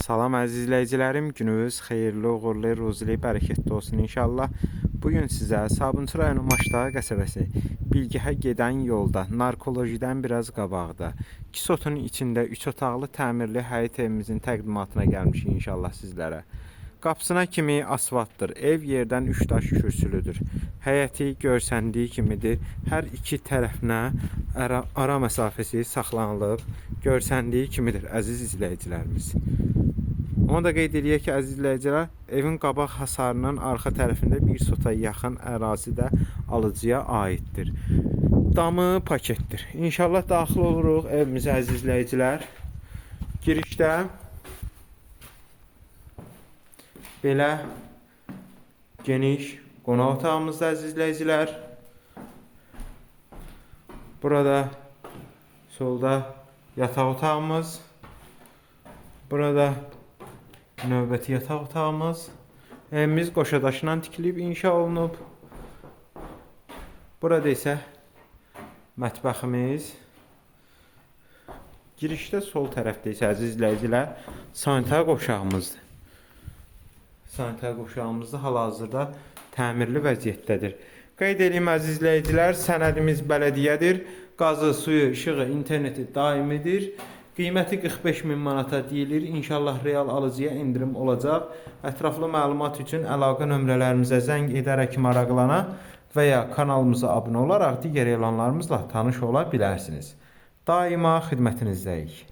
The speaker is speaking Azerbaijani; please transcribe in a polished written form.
Salam əziz izləyicilərim, gününüz xeyirli, uğurlu, ruzili, bərəkətli olsun inşallah. Bugün sizə Sabunçu rayonu Maşdağı qəsəbəsi Bilgəhə gedən yolda, narkologidən biraz qabaqda, 2 sotun içində 3 otaqlı təmirli həyət evimizin təqdimatına gəlmişik inşallah sizlərə. Qapısına kimi asfaltdır. Ev yerdən 3 daş kürsülüdür. Həyəti görsəndiyi kimidir. Hər iki tərəfinə ara məsafəsi saxlanılıb, görsəndiyi kimidir əziz izləyicilərimiz. Onu da qeyd eləyək ki, əziz izləyicilər, evin qabaq hasarının arxa tərəfində bir sota yaxın ərazi də alıcıya aiddir. Damı paketdir. İnşallah daxil oluruq evimizə əziz izləyicilər. Girişdə belə geniş qonaq otağımızda əziz izləyicilər. Burada solda yataq otağımız. Burada növbəti yataq otağımız. Evimiz qoşa daşla tikilib inşa olunub. Burada isə mətbəximiz. Girişdə sol tərəfdə isə əziz izləyicilər sanitar qovşağımızdır. Sanitar qovşağımız da hal-hazırda təmirli vəziyyətdədir. Qeyd edeyim əziz izləyicilər, sənədimiz bələdiyyədir. Qazı, suyu, işığı, interneti daimidir. Qiyməti 45 min manata deyilir. İnşallah real alıcıya endirim olacaq. Ətraflı məlumat üçün əlaqə nömrələrimizə zəng edərək maraqlana və ya kanalımıza abunə olaraq digər elanlarımızla tanış ola bilərsiniz. Daima xidmətinizdəyik.